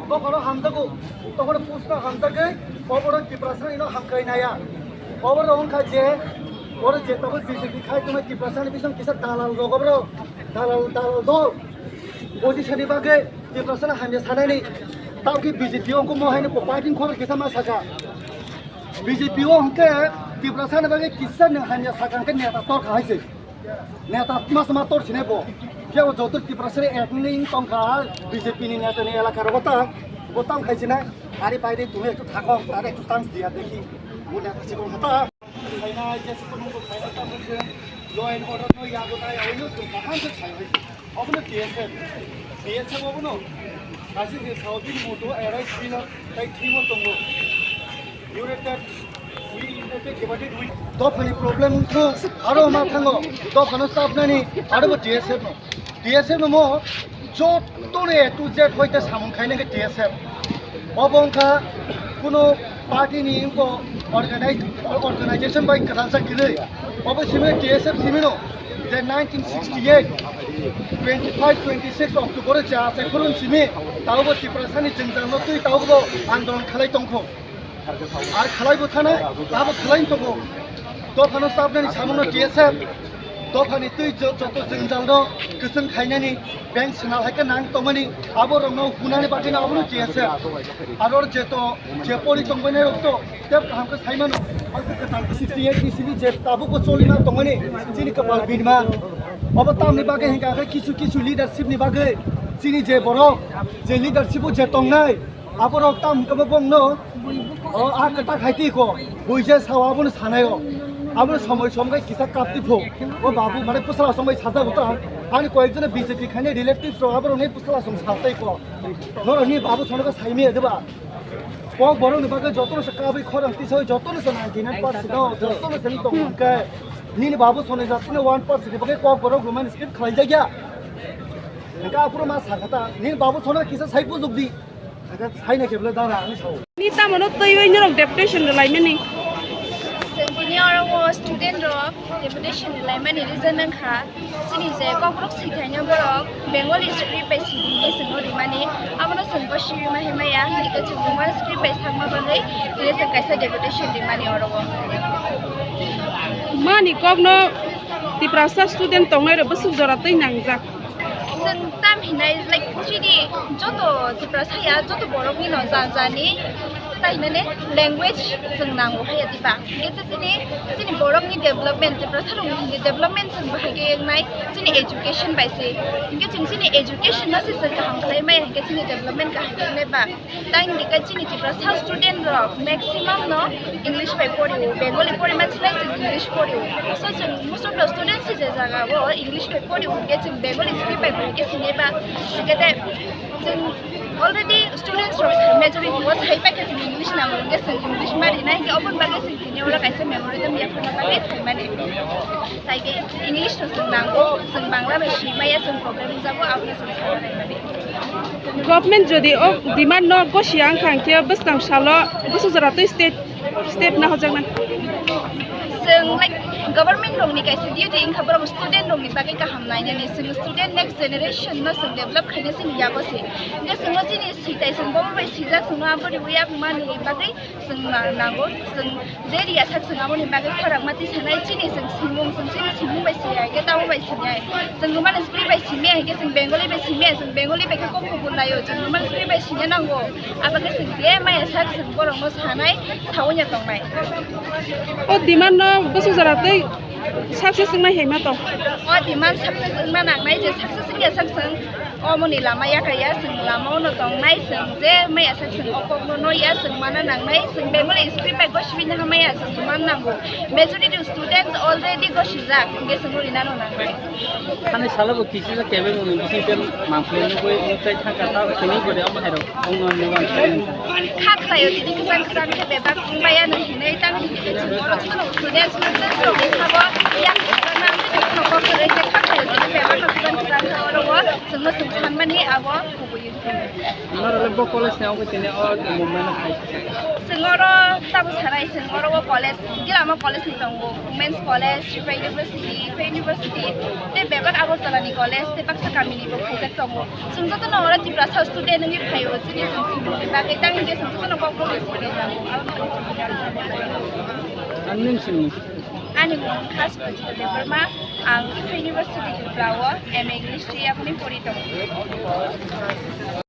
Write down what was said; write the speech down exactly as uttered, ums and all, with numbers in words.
Bokhoro hamjago, tokoro pusto hamjagwi, oboro Tiprasani no hamkrai naya. Oboro wngkha je, oro je tabuk B J P khai tongmani Tiprasani bising kisa dalal rok oboro, dalal, dalal dol. Bojisani bagwi Tiprasani hamya sanani, tawkhe B J P wngkha mo haino party ni khorok kisa ma saka. B J P o hwnkhe Tiprasani bagwi kisa nwng hamya saka hwnkhe neta torkha hai se. Neta tma sama tor sine bo. Khe o joto Tiprasani ekning tongkha B J P ni neta ni elaka rogo ta. Bo tang khai sine. Ari bai de tumi ektu thakok, tare ektu chance diya dekhi. Bo neta sikon khata. Khaina je sikon bo khaina ta mo je. Law and order no yago ta yago yo tu kahan se khai hai. Obono T S F, T S F obono, kaisa je Saudi ni moto arai thwino, tai thwimo tongo. United, we united divided we. Dophani problem wngkhu, aro ma thango, dophano chapnani, aro bo T S F no. T S F no mo, joto ni A to Z hoite samung khaina khe T S F. Obo wngkha kuno party ni wngkha organize, organization bai kwrajak kwrwi. Obo simi T S F simi no je nineteen sixty-eight, twenty-five, twenty-six October o je achai khulum simi taubo Tiprasani jwngjal no twi taubo andolon khalai tongkho. Ar khalai bo thana, abo khalai tongkho. Dophano chapnani samung no T S F, dophani twi jo-, joto jwngjal no kwchwng khainani. Bank swnal hai khe nang tongmani, abo rokno hunani bagwino abono T S F. Aro je to, je pori tongbainai rok to, tep kaham khe sai mano. Sixty-eight ni simi je tabukbo cholima tongmani, chini kwpal birma. Obo tamni bagwi hinkha khe kisu kisu leadership ni bagwi, chini je borok, je leadership o je tongnai, aborok tam hwnkhe bo bongno, o, a kwtak hai twi ko, buija sao abono sanai o. Abono somoi somoi kisa kapti pho. O babu mane pusala somoi sajak uta. Ani koyek jone B J P khaine relatives rok aborokni pusala song saltai ko. Norokni babu sono ko saimi diba? Kokborok ni bagwi jotono se kabui khorang tisoi jotono se ninety nine percent o, jotono se ni tong hwnkhe. Nini babu sono jatino one percent ni bagwi Kokborok romani script khlai jakya. Hwnkhe aphuru ma sakha ta, nini babu sono kisa sai bujukdi. Ni tamo no twi oi norok deputation rwlaimani. Chwng tini oro o student rok deputation rwlaimani reason wngkha chini je Kokborok swithaino borok Bengali script bai swithaino chwngno rimani, abono chwng bo sirima himaya, hwnkhe chwng Roman script bai sakma bagwi tini chwng kaisa deputation rimani oro o. Mani kokno Tiprasa student tongnai rok bwswk jora twi nangjak. Chwng tam hinai, like, chini joto Tiprasa ya, joto borok ni no jan jani, tai hinane language chwng nango haya diba. Hingke chini, chini borok ni development, Tiprasa rok ni development chwng bahai khe wngnai, chini education bai se. Hingke chwng chini education no se chwng kaham khlai maya, hingke chini development kaham khe wngnai ba. Tang dika chini Tiprasa student rok maximum no English bai pori o, Bengali pori ma chilai chwng English pori o. So chwng most of the students se je jaga o English bai pori o, hingke chwng Bengali script bai bahai khe sini ba. Hingke te chwng already students rok majority o sai pai khe chwng English nango, hingke chwng English ma rinai, hingke oboni bagwi chwng tini oro kaisa memorandum yapharna bagwi sai mani. Tai khe English no chwng nango, chwng Bangla bai si maya, chwng problem wngjago, abono chwng sana nai mani. Government jodi o demand no gosi ang kha, hingkhe bwskang salo bwswk jora twi step, step nahojaknai. Chwng, like, government rokni kaisa duty wngkha, borok student rokni bagwi kaham nainani. Chwng student next generation no chwng develop khaina chini yago se. Hingkhe chwngno chini sitai chwng bobo bai sijak, chwngno abo riwi yapmani bagwi chwng na-, nango, chwng je riya sak chwng aboni bagwi khorang ma tisanai, chini chwng simung, chwng chini simung bai siya, hingke tamo bai siya, chwng Roman script bai simiya, hingke chwng Bengali bai simiya, chwng Bengali bai khe kok kubun laio, chwng Roman script bai sinya nango, aboni chwng je maya sak chwng borokno sanai, sawi ya tongnai. O demand no bwswk jora tei success wngnai hai ma tong? O demand success wngna nangnai, je success wngya sak chwng Omoni lama yakaya, chwng lama ono tongnai, chwng je maya sak chwng o kokno noya, chwng mana nangnai, chwng Bengali script bai gosipina hamaya, chwng man nango. Majority students already gosijak, hingke chwng uri nano nangnai. Thani salo bo kisi ja kebe muni bising pen mangphle nugui nukchai thangka ta khini gori omo hairok ongno nugui ang. Kha khlaio tini kwchang kwchang khe bebak wngbaiya nw hinwi tamo hini khe chwng oro jotono students students rokni sabo yang kwchang nang khe jotono kok kwrwi khe kha khlaio tini bebak no kwchang kwchang khe oro o chwngno chwng sanmani abo kubui wngkha. Norok le bo college ni wngwi tini o movement no khai. Chwng oro tamo sanai chwng oro o college gilama college ni tongo women's college, Tripura University, Tripura University tei bebak Agartala ni college tei baksa kami ni bo khaijak tongo. Chwng jotono oro Tiprasa student wngwi phaio, chini chwng singni bagwi tang hingke chwng jotono kokborok singwi tongo. Aboni bagwi chwng Ani mung kha Suprajita Debbarma, ang Tripura University Tripura o M A English tei yakni pori tongo.